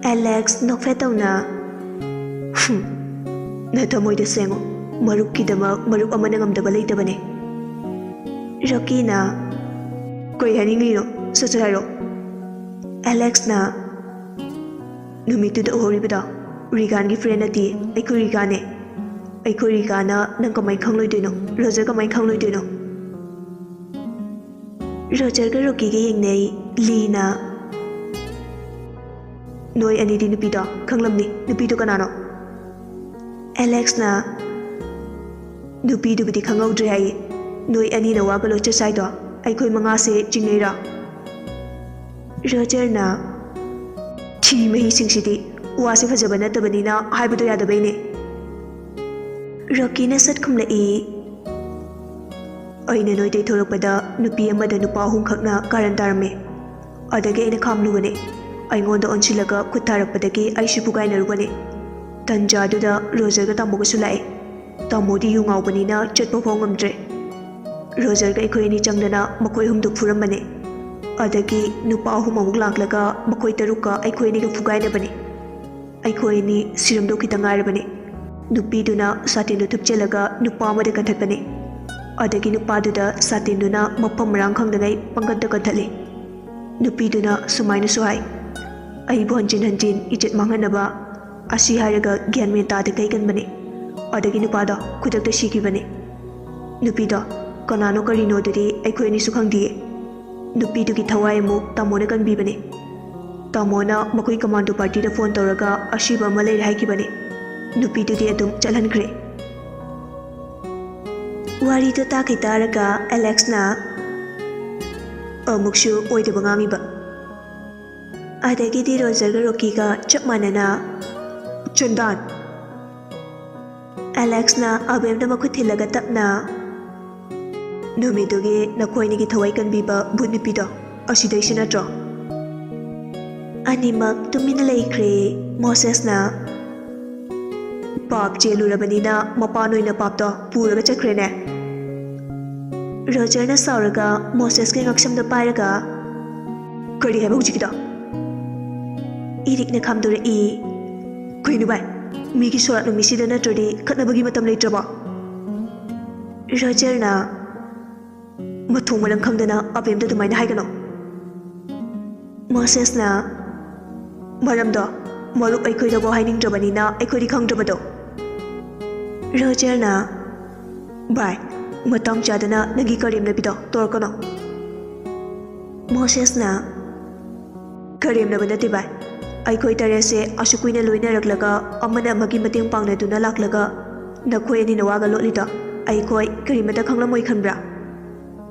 ꯑꯦꯂꯦꯛꯁ ꯅꯣꯛꯐꯦꯠ ꯇꯧꯅ, "ꯍꯨꯝ, ꯅꯊꯃꯣꯏꯗ ꯁꯦꯡꯉꯨ꯫ ꯃꯔꯨꯞꯀꯤꯗꯃꯛ ꯃꯔꯨꯞ ꯑꯃꯅ ꯉꯝꯗꯕ ꯂꯩꯇꯕꯅꯦ꯫" ꯔꯣꯀꯤꯅ, "ꯀꯩ ꯍꯥꯏꯅꯤꯡꯂꯤꯅꯣ? ꯁꯠ ꯁꯠ ꯍꯥꯏꯔꯣ꯫" ꯑꯦꯂꯦꯛꯁꯅ, "ꯅꯨꯃꯤꯠꯇꯨꯗ ꯎꯍꯧꯔꯤꯕꯗꯣ ꯔꯤꯒꯥꯟꯒꯤ ꯐ꯭ꯔꯦꯟ ꯅꯠꯇꯦ, ꯑꯩꯈꯣꯏ ꯔꯤꯒꯥꯅꯦ꯫ ꯑꯩꯈꯣꯏ ꯔꯤꯒꯥꯅ ꯅꯪ ꯀꯃꯥꯏꯅ ꯈꯪꯂꯣꯏꯗꯣꯏꯅꯣ? ꯔꯣꯖꯔ ꯀꯃꯥꯏꯅ ꯈꯪꯂꯣꯏꯗꯣꯏꯅꯣ?" ꯔꯣꯖꯔꯒ ꯔꯣꯀꯤꯒ ꯌꯦꯡꯅꯩ꯫ ꯂꯤꯅ, "ꯅꯣꯏ ꯑꯅꯤꯗꯤ ꯅꯨꯄꯤꯗꯣ ꯈꯪꯂꯝꯅꯤ꯫ ꯅꯨꯄꯤꯗꯣ ꯀꯅꯥꯅꯣ?" ꯑꯦꯂꯦꯛꯁꯅ, "ꯅꯨꯄꯤꯗꯨꯕꯨꯗꯤ ꯈꯪꯍꯧꯗ꯭ꯔꯦ ꯍꯥꯏꯌꯦ꯫ ꯅꯣꯏ ꯑꯅꯤꯅ ꯋꯥꯒ ꯂꯣꯠꯆ ꯁꯥꯏꯗꯣ ꯑꯩꯈꯣꯏ ꯃꯉꯥꯁꯦ ꯆꯤꯡꯅꯩꯔꯣ?" ꯔꯣꯖꯔꯅ, "ꯊꯤ ꯃꯍꯤꯁꯤꯡꯁꯤꯗꯤ ꯋꯥꯁꯦ ꯐꯖꯕ ꯅꯠꯇꯕꯅꯤꯅ ꯍꯥꯏꯕꯗꯣ ꯌꯥꯗꯕꯩꯅꯦ꯫" ꯔꯣꯀꯤꯅ ꯁꯠ ꯈꯨꯝꯂꯛꯏ, "ꯑꯩꯅ ꯅꯣꯏꯗꯩ ꯊꯣꯛꯂꯛꯄꯗ ꯅꯨꯄꯤ ꯑꯃꯗ ꯅꯨꯄꯥ ꯑꯍꯨꯝꯈꯛꯅ ꯀꯥꯔꯟ ꯇꯥꯔꯝꯃꯦ꯫ ꯑꯗꯒꯤ ꯑꯩꯅ ꯈꯥꯝꯂꯨꯕꯅꯦ꯫ ꯑꯩꯉꯣꯟꯗ ꯑꯣꯟꯁꯤꯜꯂꯒ ꯈꯨꯠ ꯊꯥꯔꯛꯄꯗꯒꯤ ꯑꯩꯁꯨ ꯐꯨꯒꯥꯏꯅꯔꯨꯕꯅꯦ꯫ ꯇꯟꯖꯥꯗꯨꯗ ꯔꯣꯖꯔꯒ ꯇꯥꯃꯣꯒꯁꯨ ꯂꯥꯛꯑꯦ꯫ ꯇꯥꯃꯣꯗꯤ ꯌꯨ ꯉꯥꯎꯕꯅꯤꯅ ꯆꯠꯄ ꯐꯥꯎ ꯉꯝꯗ꯭ꯔꯦ꯫ ꯔꯣꯖꯔꯒ ꯑꯩꯈꯣꯏ ꯑꯅꯤ ꯆꯪꯗꯅ ꯃꯈꯣꯏ ꯑꯍꯨꯝꯗꯨ ꯐꯨꯔꯝꯕꯅꯦ꯫ ꯑꯗꯒꯤ ꯅꯨꯄꯥ ꯑꯍꯨꯝ ꯑꯃꯨꯛ ꯂꯥꯛꯂꯒ ꯃꯈꯣꯏ ꯇꯔꯨꯛꯀ ꯑꯩꯈꯣꯏ ꯑꯅꯤꯒ ꯐꯨꯒꯥꯏꯅꯕꯅꯤ꯫ ꯑꯩꯈꯣꯏ ꯑꯅꯤ ꯁꯤꯔꯝꯗꯧ ꯈꯤꯇ ꯉꯥꯏꯔꯕꯅꯤ꯫ ꯅꯨꯄꯤꯗꯨꯅ ꯁꯥꯇꯤꯟꯗꯨ ꯊꯨꯞꯆꯜꯂꯒ ꯅꯨꯄꯥ ꯑꯃꯗ ꯀꯟꯊꯠꯄꯅꯤ꯫ ꯑꯗꯒꯤ ꯅꯨꯄꯥꯗꯨꯗ ꯁꯥꯇꯤꯟꯗꯨꯅ ꯃꯐꯝ ꯃꯔꯥꯡ ꯈꯪꯗꯉꯩ ꯄꯪꯀꯟꯗ ꯀꯟꯊꯠꯂꯤ꯫ ꯅꯨꯄꯤꯗꯨꯅ ꯁꯨꯃꯥꯏꯅꯁꯨ ꯍꯥꯏ, "ꯑꯩꯕꯨ ꯍꯟꯖꯤꯟ ꯍꯟꯖꯤꯟ ꯏꯖꯠ ꯃꯥꯡꯍꯟꯅꯕ ꯑꯁꯤ ꯍꯥꯏꯔꯒ ꯒ꯭ꯌꯥꯟ ꯃꯦꯟ ꯇꯥꯗ ꯀꯩꯒꯟꯕꯅꯤ꯫" ꯑꯗꯒꯤ ꯅꯨꯄꯥꯗꯣ ꯈꯨꯗꯛꯇ ꯁꯤꯈꯤꯕꯅꯤ꯫ ꯅꯨꯄꯤꯗꯣ ꯀꯅꯥꯅꯣ ꯀꯔꯤꯅꯣꯗꯨꯗꯤ ꯑꯩꯈꯣꯏ ꯑꯅꯤꯁꯨ ꯈꯪꯗꯤꯌꯦ꯫ ꯅꯨꯄꯤꯗꯨꯒꯤ ꯊꯋꯥꯏ ꯑꯃꯨꯛ ꯇꯥꯃꯣꯅ ꯀꯟꯕꯤꯕꯅꯤ꯫ ꯇꯥꯃꯣꯅ ꯃꯈꯣꯏ ꯀꯃꯥꯟꯗꯣ ꯄꯥꯔꯇꯤꯗ ꯐꯣꯟ ꯇꯧꯔꯒ ꯑꯁꯤꯕ ꯑꯃ ꯂꯩꯔꯦ ꯍꯥꯏꯈꯤꯕꯅꯤ꯫ ꯅꯨꯄꯤꯗꯨꯗꯤ ꯑꯗꯨꯝ ꯆꯠꯍꯟꯈ꯭ꯔꯦ꯫ ꯋꯥꯔꯤꯗꯣ ꯇꯥꯈꯤ ꯇꯥꯔꯒ ꯑꯦꯂꯦꯛꯁꯅ ꯑꯃꯨꯛꯁꯨ ꯑꯣꯏꯗꯕ ꯉꯥꯡꯉꯤꯕ꯫ ꯑꯗꯒꯤꯗꯤ ꯔꯣꯖꯔꯒ ꯔꯣꯀꯤꯒ ꯆꯞ ꯃꯥꯟꯅꯅ, "ꯆꯟꯗꯥꯟ!" ꯑꯦꯂꯦꯛꯁꯅ ꯑꯕꯦꯝꯗ ꯃꯈꯨꯠ ꯊꯤꯜꯂꯒ ꯇꯞꯅ, "ꯅꯨꯃꯤꯠꯇꯨꯒꯤ ꯅꯈꯣꯏ ꯑꯅꯤꯒꯤ ꯊꯋꯥꯏ ꯀꯟꯕꯤꯕ ꯚꯨꯠ ꯅꯨꯄꯤꯗꯣ ꯑꯁꯤꯗꯩꯁꯤ ꯅꯠꯇ꯭ꯔꯣ?" ꯑꯅꯤꯃꯛ ꯇꯨꯃꯤꯟꯅ ꯂꯩꯈ꯭ꯔꯦ꯫ ꯃꯣꯁꯦꯁꯅ, "ꯄꯥꯞ ꯆꯦꯜꯂꯨꯔꯕꯅꯤꯅ ꯃꯄꯥꯟ ꯑꯣꯏꯅ ꯄꯥꯞꯇꯣ ꯄꯨꯔꯒ ꯆꯠꯈ꯭ꯔꯦꯅꯦ꯫" ꯔꯣꯖꯔꯅ ꯁꯥꯎꯔꯒ ꯃꯣꯁꯦꯁꯀꯤ ꯉꯛꯁꯝꯗ ꯄꯥꯏꯔꯒ, "ꯀꯔꯤ ꯍꯥꯏꯕ ꯍꯧꯖꯤꯛꯀꯤꯗꯣ?" ꯏꯔꯤꯛꯅ ꯈꯥꯝꯗꯣꯔꯛꯏ꯫ "ꯀꯩꯅꯣ ꯚꯥꯏ, ꯃꯤꯒꯤ ꯁꯣꯔꯥꯠ ꯅꯨꯃꯤꯠꯁꯤꯗ ꯅꯠꯇ꯭ꯔꯗꯤ ꯈꯠꯅꯕꯒꯤ ꯃꯇꯝ ꯂꯩꯇ꯭ꯔꯕꯣ?" ꯔꯣꯖꯔꯅ, "ꯃꯊꯣꯡ ꯃꯔꯝ ꯈꯪꯗꯅ ꯑꯕꯦꯝꯗ ꯑꯗꯨꯃꯥꯏꯅ ꯍꯥꯏꯒꯅꯣ꯫" ꯃꯣꯁꯦꯁꯅ, "ꯃꯔꯝꯗꯣ ꯃꯔꯨꯞ ꯑꯩꯈꯣꯏꯗꯐꯥꯎ ꯍꯥꯏꯅꯤꯡꯗ꯭ꯔꯕꯅꯤꯅ ꯑꯩꯈꯣꯏꯗꯤ ꯈꯪꯗ꯭ꯔꯕꯗꯣ꯫" ꯔꯣꯖꯔꯅ, "ꯚꯥꯏ, ꯃꯇꯥꯡ ꯆꯥꯗꯅ ꯅꯪꯒꯤ ꯀꯔꯦꯝꯅꯕꯤꯗꯣ ꯇꯧꯔꯛꯀꯅꯣ꯫" ꯃꯣꯁꯦꯁꯅ, "ꯀꯔꯦꯝꯅꯕ ꯅꯠꯇꯦ ꯚꯥꯏ, ꯑꯩꯈꯣꯏ ꯇꯔꯦꯠꯁꯦ ꯑꯁꯨꯛ ꯀꯨꯏꯅ ꯂꯣꯏꯅꯔꯛꯂꯒ ꯑꯃꯅ ꯑꯃꯒꯤ ꯃꯇꯦꯡ ꯄꯥꯡꯅꯗꯨꯅ ꯂꯥꯛꯂꯒ ꯅꯈꯣꯏ ꯑꯅꯤꯅ ꯋꯥꯒ ꯂꯣꯠꯂꯤꯗꯣ ꯑꯩꯈꯣꯏ ꯀꯔꯤꯃꯇ ꯈꯪꯂꯝꯃꯣꯏ ꯈꯟꯕ꯭ꯔꯥ?"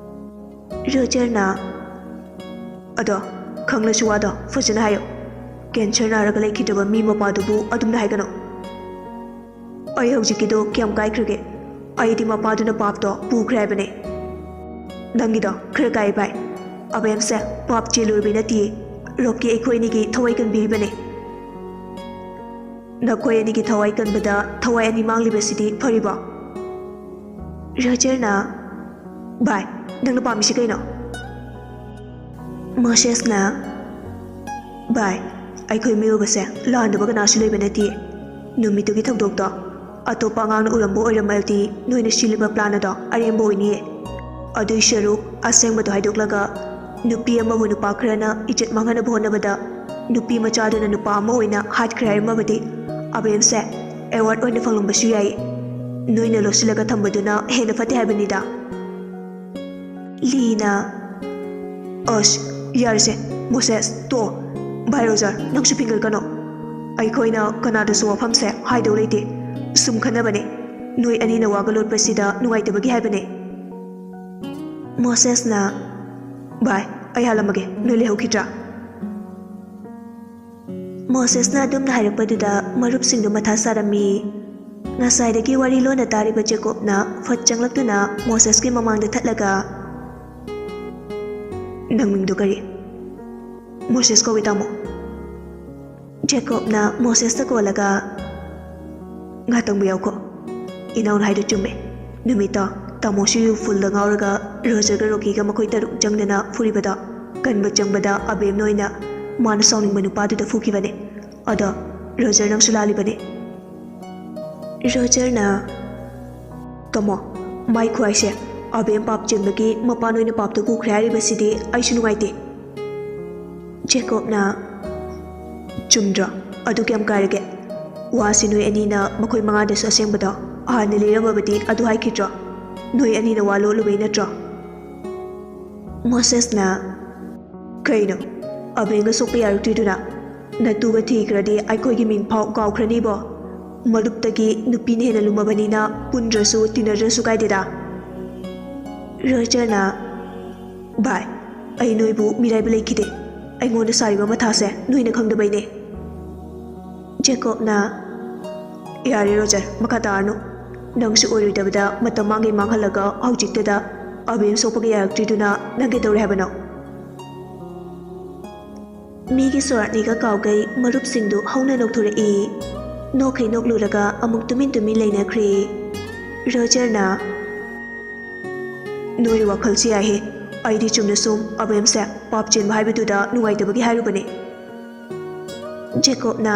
ꯔꯣꯖꯔꯅ, "ꯑꯗꯣ ꯈꯪꯂꯁꯨ ꯋꯥꯗꯣ ꯐꯖꯅ ꯍꯥꯏꯌꯣ꯫ ꯀꯦꯟꯁꯔ ꯅꯥꯔꯒ ꯂꯩꯈꯤꯗ꯭ꯔꯕ ꯃꯤ ꯃꯄꯥꯗꯨꯕꯨ ꯑꯗꯨꯝꯅ ꯍꯥꯏꯒꯅꯣ꯫" "ꯑꯩ ꯍꯧꯖꯤꯛꯀꯤꯗꯣ ꯀꯌꯥꯝ ꯀꯥꯏꯈ꯭ꯔꯒꯦ? ꯑꯩꯗꯤ ꯃꯄꯥꯗꯨꯅ ꯄꯥꯞꯇꯣ ꯄꯨꯈ꯭ꯔꯦ ꯍꯥꯏꯕꯅꯦ꯫" "ꯅꯪꯒꯤꯗꯣ ꯈꯔ ꯀꯥꯏ ꯚꯥꯏ꯫ ꯑꯕꯦꯝꯁꯦ ꯄꯥꯞ ꯆꯦꯜꯂꯨꯔꯕꯩ ꯅꯠꯇꯤꯌꯦ, ꯔꯣꯛꯀꯤ ꯑꯩꯈꯣꯏ ꯑꯅꯤꯒꯤ ꯊꯋꯥꯏ ꯀꯟꯕꯤꯔꯤꯕꯅꯦ꯫ ꯅꯈꯣꯏ ꯑꯅꯤꯒꯤ ꯊꯋꯥꯏ ꯀꯟꯕꯗ ꯊꯋꯥꯏ ꯑꯅꯤ ꯃꯥꯡꯂꯤꯕꯁꯤꯗꯤ ꯐꯔꯤꯕꯣ?" ꯔꯣꯖꯔꯅ, "ꯚꯥꯏ, ꯅꯪꯅ ꯄꯥꯝꯃꯤꯁꯤ ꯀꯩꯅꯣ?" ꯃꯣꯁꯦꯁꯅ, "ꯚꯥꯏ, ꯑꯩꯈꯣꯏ ꯃꯤꯑꯣꯏꯕꯁꯦ ꯂꯥꯟꯗꯕ ꯀꯅꯥꯁꯨ ꯂꯩꯕ ꯅꯠꯇꯦ꯫ ꯅꯨꯃꯤꯠꯇꯨꯒꯤ ꯊꯧꯗꯣꯛꯇꯣ ꯑꯇꯣꯞꯄ ꯑꯉꯥꯡꯅ ꯎꯔꯝꯕ ꯑꯣꯏꯔꯝꯃꯗꯤ ꯅꯣꯏꯅ ꯁꯤꯜꯂꯤꯕ ꯄ꯭ꯂꯥꯟ ꯑꯗꯣ ꯑꯔꯦꯝꯕ ꯑꯣꯏꯅꯤꯌꯦ꯫ ꯑꯗꯨꯏ ꯁꯔꯨꯛ ꯑꯁꯦꯡꯕꯗꯣ ꯍꯥꯏꯗꯣꯛꯂꯒ ꯅꯨꯄꯤ ꯑꯃꯕꯨ ꯅꯨꯄꯥ ꯈꯔꯅ ꯏꯖꯠ ꯃꯥꯡꯍꯟꯅꯕ ꯍꯣꯠꯅꯕꯗ ꯅꯨꯄꯤ ꯃꯆꯥꯗꯨꯅ ꯅꯨꯄꯥ ꯑꯃ ꯑꯣꯏꯅ ꯍꯥꯠꯈ꯭ꯔꯦ ꯍꯥꯏꯔꯝꯃꯕꯗꯤ ꯑꯕꯦꯝꯁꯦ ꯑꯦꯋꯥꯔꯗ ꯑꯣꯏꯅ ꯐꯪꯂꯝꯕꯁꯨ ꯌꯥꯏ꯫ ꯅꯣꯏꯅ ꯂꯣꯠꯁꯤꯜꯂꯒ ꯊꯝꯕꯗꯨꯅ ꯍꯦꯟꯅ ꯐꯠꯇꯦ ꯍꯥꯏꯕꯅꯤꯗ꯫" ꯂꯤꯅ, "ꯑꯁ, ꯌꯥꯔꯦꯁꯦ, ꯃꯣꯁꯦꯁ, ꯇꯣꯛꯑꯣ꯫ ꯚꯥꯏ ꯔꯣꯖꯔ, ꯅꯪꯁꯨ ꯐꯤꯡꯒꯜ ꯀꯅꯣ꯫ ꯑꯩꯈꯣꯏꯅ ꯀꯅꯥꯗꯁꯨ ꯋꯥꯐꯝꯁꯦ ꯍꯥꯏꯗꯧ ꯂꯩꯇꯦ꯫ ꯁꯨꯝ ꯈꯟꯅꯕꯅꯦ꯫ ꯅꯣꯏ ꯑꯅꯤꯅ ꯋꯥꯒ ꯂꯣꯠꯄꯁꯤꯗ ꯅꯨꯡꯉꯥꯏꯇꯕꯒꯤ ꯍꯥꯏꯕꯅꯦ꯫" ꯃꯣꯁꯦꯁꯅ, "ꯚꯥꯏ, ꯑꯩ ꯍꯥꯜꯂꯝꯃꯒꯦ, ꯅꯣꯏ ꯂꯩꯍꯧꯈꯤꯗ꯭ꯔꯥ?" ꯃꯣꯁꯦꯁꯅ ꯑꯗꯨꯝꯅ ꯍꯥꯏꯔꯛꯄꯗꯨꯗ ꯃꯔꯨꯞꯁꯤꯡꯗꯨ ꯃꯊꯥ ꯁꯥꯔꯝꯃꯤ꯫ ꯉꯁꯥꯏꯗꯒꯤ ꯋꯥꯔꯤ ꯂꯣꯟꯅ ꯇꯥꯔꯤꯕ ꯖꯦꯀꯣꯕꯅ ꯐꯠ ꯆꯪꯂꯛꯇꯨꯅ ꯃꯣꯁꯦꯁꯀꯤ ꯃꯃꯥꯡꯗ ꯊꯠꯂꯒ, "ꯅꯪ ꯃꯤꯡꯗꯣ ꯀꯔꯤ?" "ꯃꯣꯁꯦꯁ ꯀꯧꯏ, ꯇꯥꯃꯣ꯫" ꯖꯦꯀꯣꯕꯅ ꯃꯣꯁꯦꯁꯇ ꯀꯣꯜꯂꯒ, "ꯉꯥꯇꯪꯕꯨ ꯌꯥꯎꯈꯣ꯫ ꯏꯅꯥꯎꯅ ꯍꯥꯏꯗꯣ ꯆꯨꯝꯃꯦ꯫ ꯅꯨꯃꯤꯠꯇꯣ ꯇꯥꯃꯣꯁꯨ ꯌꯨ ꯐꯨꯜꯗ ꯉꯥꯎꯔꯒ ꯔꯣꯖꯔꯒ ꯔꯣꯀꯤꯒ ꯃꯈꯣꯏ ꯇꯔꯨꯛ ꯆꯪꯗꯅ ꯐꯨꯔꯤꯕꯗꯣ ꯀꯟꯕ ꯆꯪꯕꯗ ꯑꯕꯦꯝꯅ ꯑꯣꯏꯅ ꯃꯥꯅ ꯁꯥꯎꯅꯤꯡꯕ ꯅꯨꯄꯥꯗꯨꯗ ꯐꯨꯈꯤꯕꯅꯦ꯫ ꯑꯗꯣ ꯔꯣꯖꯔ, ꯅꯪꯁꯨ ꯂꯥꯜꯂꯤꯕꯅꯦ꯫" ꯔꯣꯖꯔꯅ, "ꯇꯥꯃꯣ, ꯃꯥꯏ ꯈꯨꯍꯥꯏꯁꯦ, ꯑꯕꯦꯝ ꯄꯥꯞ ꯆꯦꯟꯕꯒꯤ ꯃꯄꯥꯟ ꯑꯣꯏꯅ ꯄꯥꯞꯇ ꯄꯨꯈ꯭ꯔꯦ ꯍꯥꯏꯔꯤꯕꯁꯤꯗꯤ ꯑꯩꯁꯨ ꯅꯨꯡꯉꯥꯏꯇꯦ꯫" ꯖꯦꯀꯣꯕꯅ, "ꯆꯨꯝꯗ꯭ꯔꯣ? ꯑꯗꯨ ꯀꯌꯥꯝ ꯀꯥꯏꯔꯒꯦ? ꯋꯥꯁꯤ ꯅꯣꯏ ꯑꯅꯤꯅ ꯃꯈꯣꯏ ꯃꯉꯥꯗꯁꯨ ꯑꯁꯦꯡꯕꯗꯣ ꯍꯥꯟꯅ ꯂꯤꯔꯝꯃꯕꯗꯤ ꯑꯗꯨ ꯍꯥꯏꯈꯤꯗ꯭ꯔꯣ? ꯅꯣꯏ ꯑꯅꯤꯅ ꯋꯥ ꯂꯣꯠꯂꯨꯕꯩ ꯅꯠꯇ꯭ꯔꯣ?" ꯃꯣꯁꯦꯁꯅ, "ꯀꯩꯅꯣ? ꯑꯕꯦꯝꯒ ꯁꯣꯛꯄ ꯌꯥꯔꯛꯇ꯭ꯔꯤꯗꯨꯅ? ꯅꯇꯨꯒ ꯊꯤꯈ꯭ꯔꯗꯤ ꯑꯩꯈꯣꯏꯒꯤ ꯃꯤꯡ ꯐꯥꯎ ꯀꯥꯎꯈ꯭ꯔꯅꯤꯕꯣ꯫ ꯃꯔꯨꯞꯇꯒꯤ ꯅꯨꯄꯤꯅ ꯍꯦꯟꯅ ꯂꯨꯝꯃꯕꯅꯤꯅ ꯄꯨꯟꯗ꯭ꯔꯁꯨ ꯇꯤꯟꯅꯗ꯭ꯔꯁꯨ ꯀꯥꯏꯗꯦꯗ꯫" ꯔꯣꯖꯔꯅ, "ꯚꯥꯏ, ꯑꯩ ꯅꯣꯏꯕꯨ ꯃꯤꯔꯥꯏꯕ ꯂꯩꯈꯤꯗꯦ꯫ ꯑꯩꯉꯣꯟꯗ ꯁꯥꯔꯤꯕ ꯃꯊꯥꯁꯦ ꯅꯣꯏꯅ ꯈꯪꯗꯕꯩꯅꯦ꯫" ꯖꯦꯀꯣꯕꯅ, "ꯌꯥꯔꯦ ꯔꯣꯖꯔ, ꯃꯈꯥ ꯇꯥꯔꯅꯨ꯫ ꯅꯪꯁꯨ ꯑꯣꯏꯔꯣꯏꯗꯕꯗ ꯃꯇꯝ ꯃꯥꯡꯒꯩ ꯃꯥꯡꯍꯜꯂꯒ ꯍꯧꯖꯤꯛꯇꯗ ꯑꯕꯦꯝ ꯁꯣꯛꯄꯒ ꯌꯥꯔꯛꯇ꯭ꯔꯤꯗꯨꯅ ꯅꯪ ꯀꯩꯗꯧꯔꯦ ꯍꯥꯏꯕꯅꯣ?" ꯃꯤꯒꯤ ꯁꯣꯔꯥꯠꯅꯤꯒ ꯀꯥꯎꯒꯩ ꯃꯔꯨꯞꯁꯤꯡꯗꯨ ꯍꯧꯅ ꯅꯣꯛꯊꯣꯔꯛꯏ꯫ ꯅꯣꯛꯈꯩ ꯅꯣꯛꯂꯨꯔꯒ ꯑꯃꯨꯛ ꯇꯨꯃꯤꯟ ꯇꯨꯃꯤꯟ ꯂꯩꯅꯈ꯭ꯔꯦ꯫ ꯔꯣꯖꯔꯅ, "ꯅꯣꯏ ꯋꯥꯈꯜꯁꯤ ꯌꯥꯏꯍꯦ꯫ ꯑꯩꯗꯤ ꯆꯨꯝꯅ ꯁꯨꯝ ꯑꯕꯦꯝꯁꯦ ꯄꯥꯞ ꯆꯦꯟꯕ ꯍꯥꯏꯕꯗꯨꯗ ꯅꯨꯡꯉꯥꯏꯇꯕꯒꯤ ꯍꯥꯏꯔꯨꯕꯅꯦ꯫ ꯖꯦꯀꯣꯕꯅ,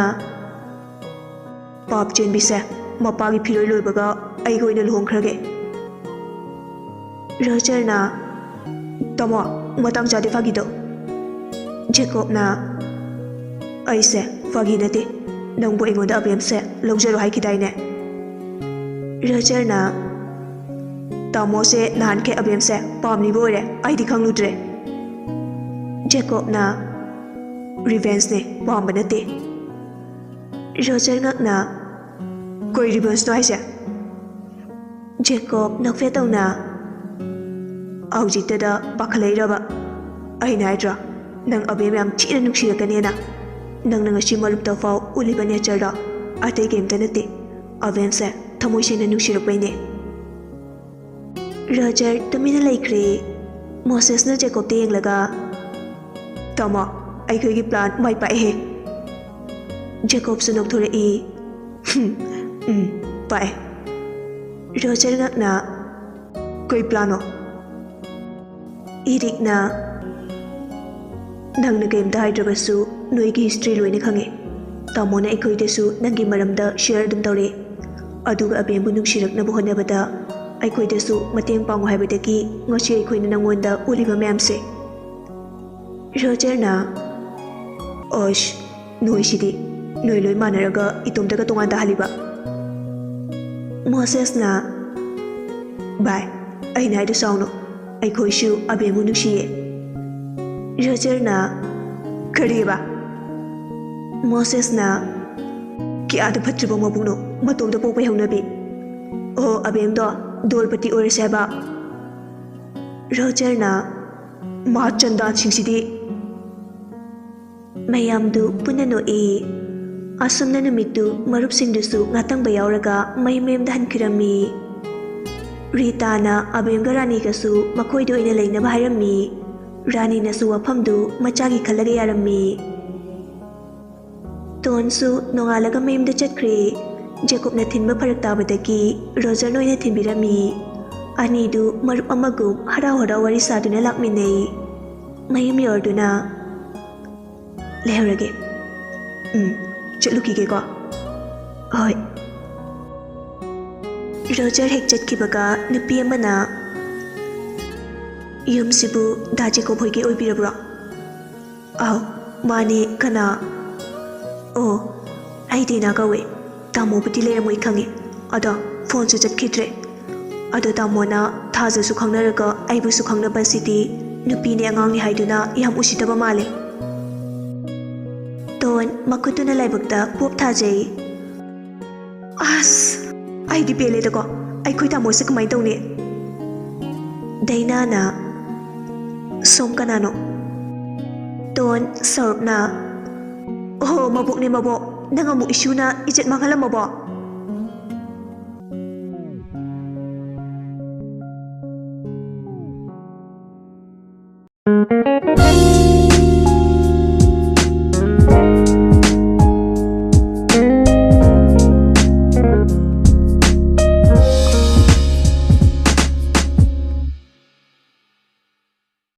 "ꯄꯥꯞ ꯆꯦꯟꯕꯤꯁꯦ ꯃꯄꯥꯒꯤ ꯐꯤꯔꯣꯏ ꯂꯣꯏꯕꯒ ꯑꯩꯒ ꯑꯣꯏꯅ ꯂꯨꯍꯣꯡꯈ꯭ꯔꯒꯦ"꯫ ꯔꯣꯖꯔꯅ, "ꯇꯥꯃꯣ, ꯃꯇꯥꯡ ꯆꯥꯗꯦ ꯐꯥꯒꯤꯗꯣ"꯫ ꯖꯦꯀꯣꯕꯅ, "ꯑꯩꯁꯦ ꯐꯥꯒꯤ ꯅꯠꯇꯦ, ꯅꯪꯕꯨ ꯑꯩꯉꯣꯟꯗ ꯑꯕꯦꯝꯁꯦ ꯂꯧꯖꯔꯣ ꯍꯥꯏꯈꯤꯗꯥꯏꯅꯦ"꯫ ꯔꯣꯖꯔꯅ, "ꯇꯥꯃꯣꯁꯦ ꯅꯍꯥꯟꯈꯩ ꯑꯕꯦꯝꯁꯦ ꯄꯥꯝꯂꯤꯕ ꯑꯣꯏꯔꯦ, ꯑꯩꯗꯤ ꯈꯪꯂꯨꯗ꯭ꯔꯦ"꯫ ꯖꯦꯀꯣꯕꯅ, "ꯔꯤꯚꯦꯟꯁꯅꯦ, ꯄꯥꯝꯕ ꯅꯠꯇꯦ"꯫ ꯔꯣꯖꯔ ꯉꯛꯅ, "ꯀꯩ ꯔꯤꯚꯦꯟꯁꯅꯣ ꯍꯥꯏꯁꯦ"꯫ ꯖꯦꯀꯣꯕ ꯅꯣꯛꯐꯦꯠ ꯇꯧꯅ, "ꯍꯧꯖꯤꯛꯇꯗ ꯄꯥꯈꯠꯂꯛꯏꯔꯕ? ꯑꯩꯅ ꯍꯥꯏꯗ꯭ꯔꯣ, ꯅꯪ ꯑꯕꯦꯝ ꯌꯥꯝ ꯊꯤꯅ ꯅꯨꯡꯁꯤꯔꯛꯀꯅꯦꯅ꯫ ꯅꯪꯅ ꯉꯁꯤ ꯃꯔꯨꯞꯇ ꯐꯥꯎ ꯎꯠꯂꯤꯕ ꯅꯦꯆꯔꯗꯣ ꯑꯇꯩ ꯀꯩꯝꯇ ꯅꯠꯇꯦ, ꯑꯕꯦꯝꯁꯦ ꯊꯃꯣꯏ ꯁꯦꯡꯅ ꯅꯨꯡꯁꯤꯔꯛꯄꯩꯅꯦ"꯫ ꯔꯣꯖꯔ ꯇꯨꯃꯤꯟꯅ ꯂꯩꯈ꯭ꯔꯦ꯫ ꯃꯣꯁꯦꯁꯅ ꯖꯦꯀꯣꯕꯇ ꯌꯦꯡꯂꯒ, "ꯇꯥꯃꯣ, ꯑꯩꯈꯣꯏꯒꯤ ꯄ꯭ꯂꯥꯟ ꯃꯥꯏ ꯄꯥꯛꯑꯦꯍꯦ"꯫ ꯖꯦꯀꯣꯕꯁꯨ ꯅꯣꯛꯊꯣꯔꯛꯏ꯫ "ꯍꯝ, ꯎꯝ, ꯄꯥꯛꯑꯦ"꯫ ꯔꯣꯖꯔ ꯉꯛꯅ, "ꯀꯩ ꯄ꯭ꯂꯥꯟꯅꯣ?" ꯏꯔꯤꯛꯅ, "ꯅꯪꯅ ꯀꯩꯝꯇ ꯍꯥꯏꯗ꯭ꯔꯕꯁꯨ ꯅꯣꯏꯒꯤ ꯍꯤꯁꯇ꯭ꯔꯤ ꯂꯣꯏꯅ ꯈꯪꯉꯦ꯫ ꯇꯥꯃꯣꯅ ꯑꯩꯈꯣꯏꯗꯁꯨ ꯅꯪꯒꯤ ꯃꯔꯝꯗ ꯁꯤꯌꯔ ꯑꯗꯨꯝ ꯇꯧꯔꯛꯑꯦ꯫ ꯑꯗꯨꯒ ꯑꯕꯦꯝꯕꯨ ꯅꯨꯡꯁꯤꯔꯛꯅꯕ ꯍꯣꯠꯅꯕꯗ ꯑꯩꯈꯣꯏꯗꯁꯨ ꯃꯇꯦꯡ ꯄꯥꯡꯉꯨ ꯍꯥꯏꯕꯗꯒꯤ ꯉꯁꯤ ꯑꯩꯈꯣꯏꯅ ꯅꯪꯉꯣꯟꯗ ꯎꯠꯂꯤꯕ ꯃꯌꯥꯝꯁꯦ"꯫ ꯔꯣꯖꯔꯅ, "ꯑꯁ, ꯅꯣꯏꯁꯤꯗꯤ, ꯅꯣꯏ ꯂꯣꯏ ꯃꯥꯟꯅꯔꯒ ꯏꯇꯣꯝꯇꯒ ꯇꯣꯉꯥꯟ ꯇꯥꯍꯜꯂꯤꯕ"꯫ ꯃꯣꯁꯦꯁꯅ, "ꯚꯥꯏ, ꯑꯩꯅ ꯍꯥꯏꯗꯣ ꯁꯥꯎꯅꯨ, ꯑꯩꯈꯣꯏꯁꯨ ꯑꯕꯦꯝꯕꯨ ꯅꯨꯡꯁꯤꯌꯦ"꯫ ꯔꯣꯖꯔꯅ, "ꯀꯔꯤꯕ?" ꯃꯣꯁꯦꯁꯅ, "ꯀꯌꯥꯗ ꯐꯠꯇ꯭ꯔꯤꯕ ꯃꯕꯨꯡꯅꯣ, ꯃꯇꯣꯝꯇ ꯄꯣꯛꯄꯩ ꯍꯧꯅꯕꯤ꯫ ꯑꯣ, ꯑꯕꯦꯝꯗꯣ ꯗꯣꯜꯄꯇꯤ ꯑꯣꯏꯔꯁꯦ ꯍꯥꯏꯕ"꯫ ꯔꯣꯖꯔꯅ, "ꯃꯥ ꯆꯟꯗꯥꯟꯁꯤꯡꯁꯤꯗꯤ"꯫ ꯃꯌꯥꯝꯗꯨ ꯄꯨꯟꯅ ꯅꯣꯛꯏ꯫ ꯑꯁꯨꯝꯅ ꯅꯨꯃꯤꯠꯇꯨ ꯃꯔꯨꯞꯁꯤꯡꯗꯨꯁꯨ ꯉꯥꯇꯪꯕ ꯌꯥꯎꯔꯒ ꯃꯌꯨꯝ ꯃꯌꯨꯝꯗ ꯍꯟꯈꯤꯔꯝꯃꯤ꯫ ꯔꯤꯇꯥꯅ ꯑꯕꯦꯝꯒ ꯔꯥꯅꯤꯒꯁꯨ ꯃꯈꯣꯏꯗ ꯑꯣꯏꯅ ꯂꯩꯅꯕ ꯍꯥꯏꯔꯝꯃꯤ꯫ ꯔꯥꯅꯤꯅꯁꯨ ꯋꯥꯐꯝꯗꯨ ꯃꯆꯥꯒꯤ ꯈꯜꯂꯒ ꯌꯥꯔꯝꯃꯤ꯫ ꯇꯣꯟꯁꯨ ꯅꯣꯡꯉꯥꯜꯂꯒ ꯃꯌꯨꯝꯗ ꯆꯠꯈ꯭ꯔꯦ꯫ ꯖꯦꯀꯣꯕꯅ ꯊꯤꯟꯕ ꯐꯔꯛ ꯇꯥꯕꯗꯒꯤ ꯔꯣꯖꯔꯅ ꯑꯣꯏꯅ ꯊꯤꯟꯕꯤꯔꯝꯃꯤ꯫ ꯑꯅꯤꯗꯨ ꯃꯔꯨꯞ ꯑꯃꯒꯨꯝ ꯍꯔꯥꯎ ꯍꯔꯥꯎ ꯋꯥꯔꯤ ꯁꯥꯗꯨꯅ ꯂꯥꯛꯃꯤꯟꯅꯩ꯫ ꯃꯌꯨꯝ ꯌꯧꯔꯗꯨꯅ, "ꯂꯩꯍꯧꯔꯒꯦ꯫ ꯎꯝ, ꯆꯠꯂꯨꯈꯤꯒꯦꯀꯣ꯫ ꯍꯣꯏ꯫" ꯔꯣꯖꯔ ꯍꯦꯛ ꯆꯠꯈꯤꯕꯒ ꯅꯨꯄꯤ ꯑꯃꯅ, "ꯌꯨꯝꯁꯤꯕꯨ ꯗꯥ ꯖꯦꯀꯣꯕ ꯍꯣꯏꯒꯤ ꯑꯣꯏꯕꯤꯔꯕ꯭ꯔꯣ?" "ꯑꯧ, ꯃꯥꯅꯦ, ꯀꯅꯥ?" "ꯑꯣ, ꯑꯩ ꯗꯦꯅꯥ ꯀꯧꯋꯦ꯫ ꯇꯥꯃꯣꯕꯨꯗꯤ ꯂꯩꯔꯝꯃꯣꯏ ꯈꯪꯉꯦ, ꯑꯗꯣ ꯐꯣꯟꯁꯨ ꯆꯠꯈꯤꯗ꯭ꯔꯦ꯫ ꯑꯗꯣ ꯇꯥꯃꯣꯅ ꯊꯥꯖꯁꯨ ꯈꯪꯅꯔꯒ ꯑꯩꯕꯨꯁꯨ ꯈꯪꯅꯕꯁꯤꯗꯤ ꯅꯨꯄꯤꯅꯦ ꯑꯉꯥꯡꯅꯦ ꯍꯥꯏꯗꯨꯅ ꯌꯥꯝ ꯎꯁꯤꯠꯇꯕ ꯃꯥꯜꯂꯦ꯫" ꯇꯣꯟ ꯃꯈꯨꯠꯇꯨꯅ ꯂꯥꯏꯕꯛꯇ ꯄꯣꯞ ꯊꯥꯖꯩ꯫ "ꯑꯁ, ꯑꯩꯗꯤ ꯄꯦꯜꯂꯦꯗꯀꯣ꯫ ꯑꯩꯈꯣꯏ ꯇꯥꯃꯣꯁꯦ ꯀꯃꯥꯏꯅ ꯇꯧꯅꯤ?" ꯗꯩꯅꯥꯅ, "ꯁꯣꯝ ꯀꯅꯥꯅꯣ?" ꯇꯣꯟ ꯁꯧꯔꯞꯅ, "ꯑꯣꯍꯣ, ꯃꯕꯣꯛꯅꯦ ꯃꯕꯣꯛ꯫ ꯅꯪ ꯑꯃꯨꯛ ꯏꯁꯨꯅ ꯏꯖꯠ ꯃꯥꯡꯍꯜꯂꯝꯃꯕꯣ?"